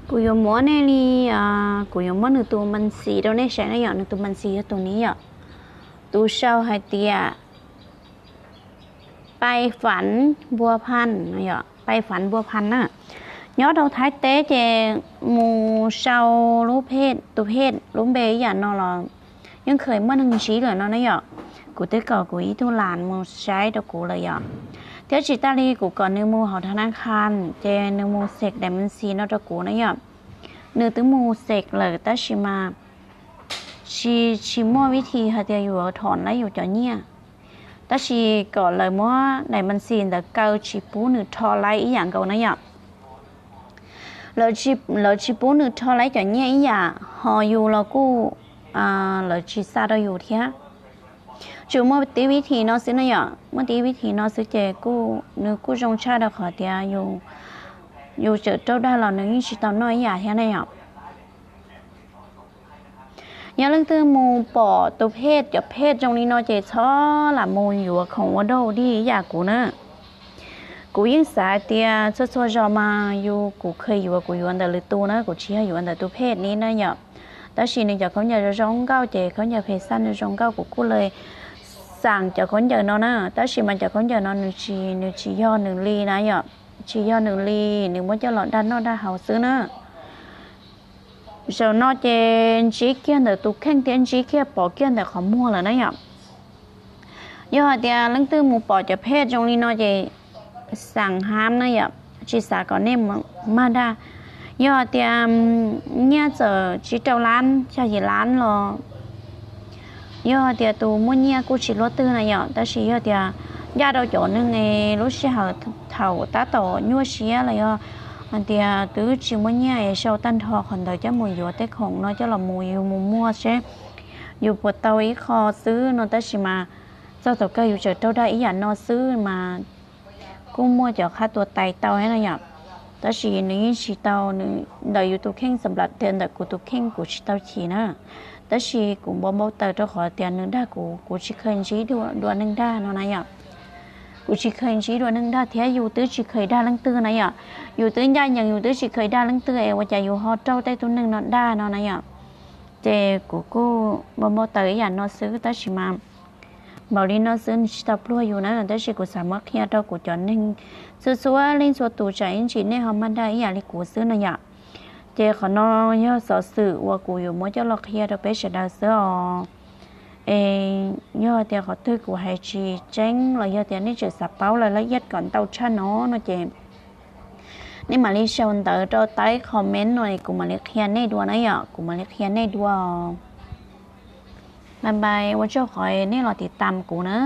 Kuv yuav muab nej li, kuv yuav muab nws tus ma xis rau nej saib na yom, nws tus ma xis yog tus ni yom. Tus sau hais tias Pais Fam Npua Pha, Pais Fam Npua Pha na. Nyob rau Thaib teb ces mus sau lub phej, tus phej lub npe ib yam no los yeej kheev muaj neeg ntsib lawm no na yom. Kuv twb kom kuv ib tug las mus saib rau kuv lawm yom, thiab tsis tas li kuv kom nws mus hauv tha na kha ces nws mus xeem daim ma xis no rau kuv na yom. Nws twb mus xeem lawm tab sis mas tsis, tsis muaj vib thi hais tias yuav thom laib yus cov nyiaj. Tab sis kom lawv muab daim ma xis ntawd kaw tsis pub nws rho laib ib yam nkaus na yom. Lawv tsis pub nws rho laib cov nyiaj ib yam, ho yus los kuj, lawv tsis xa rau yus thiab. Tsuas muaj tib vib thi no xwb na yom, muaj tib vib thi no xwb ces kuj, nws kuj zoo tshaj rau qhov tias yus tseem raug dag los nws yeej tsis tau noj ib yam thiab na yom. Yog leej twg mus pom tus phej, cov phej zoo li no ces txhob lam mus yuav khoom ua dog dig ib yam kuv na. Kuv yeej xav tias txhua txhua zaus mas yus, kuv kheev yuav kuv yuav ntawm lwm tus na, kuv tsis yog yuav ntawm tus phej ni na yom. Tab sis nws cov khaub ncaws zoo zoo nkauj ces khaub ncaws phem xaj nws zoo nkauj kuv kuj li xav cov khaub ncaws no na. Tab sis mas cov khaub ncaws no nws tsis, nws tsis yog nws li na yom, tsis yog nws li, nws muab coj los dag noj dag haus xwb na. Zaum no ces ntsib kiag ntawm tus kheej thiab ntsib kiag pom kiag ntawm qhov muag lawm na yom. Yog hais tias leej twg mus pom cov phej zoo li no ces xav ham na yom, tsis xav kom nej mag dag. Yog hais tias nyiaj txawm tsib rau lab xya yim lab los, yog hais tias tus muaj nyiaj kuj tsis luaj twg na yom, tab sis yog tias ncaj rau cov neeg lub sij hawm thaum tab tom nyuaj siab los yog hais tias twb tsis muaj nyiaj es sau tag nrho qhov ntawd coj mus yuav tej khoom no coj los mus yus mus muag seb yus puas tau ib qho xwb no, tab sis mas txog thaum kawg yus tseem raug dag ib yam no xwb mas kuj muaj cov qhab tua tais tau thiab na yom. Tab sis nws yeej tsis tau, nws ntawm yus tus kheej xam lam tias ntawm kuv tus kheej kuv tsis tau chim na. Tab sis kuv npau npau taws rau qhov tias nws dag kuv, kuv tsis kheev ntsib dua neeg dag no na yom. Kuv tsis kheev ntsib dua neeg dag thiab yus twb tsis kheev dag leej twg na yom. Yus twb ncaj ncees yus twb tsis kheev dag leej twg es ua cas yus ho raug tej tug neeg no dag no na yom. Ces kuv kuj npau npau taws ib yam no xwb tab sis mas npaum li no xwb nws tsis tau pluag yus na, tab sis kuv xav muab qhia rau kuv cov neeg txhua txhua leej txhua tus tsam ib ntsis nej ho mag dag ib yam li kuv xwb no yom. Ces qhov no yog xov xwm uas kuv yuav muab coj los qhia rau peb sawv daws xwb os. Es yog tias qhov twg kuv hais tsis tseeb los yog tias nej tseem xav paub lawm laj iab kom ntau tshaj no no ces nej mam li sau ntawv rau taib comment no kuv mam li qhia nej dua na yom, kuv mam li qhia nej dua. Bye bye, ua tsaug qhov nej los tiv tam kuv na.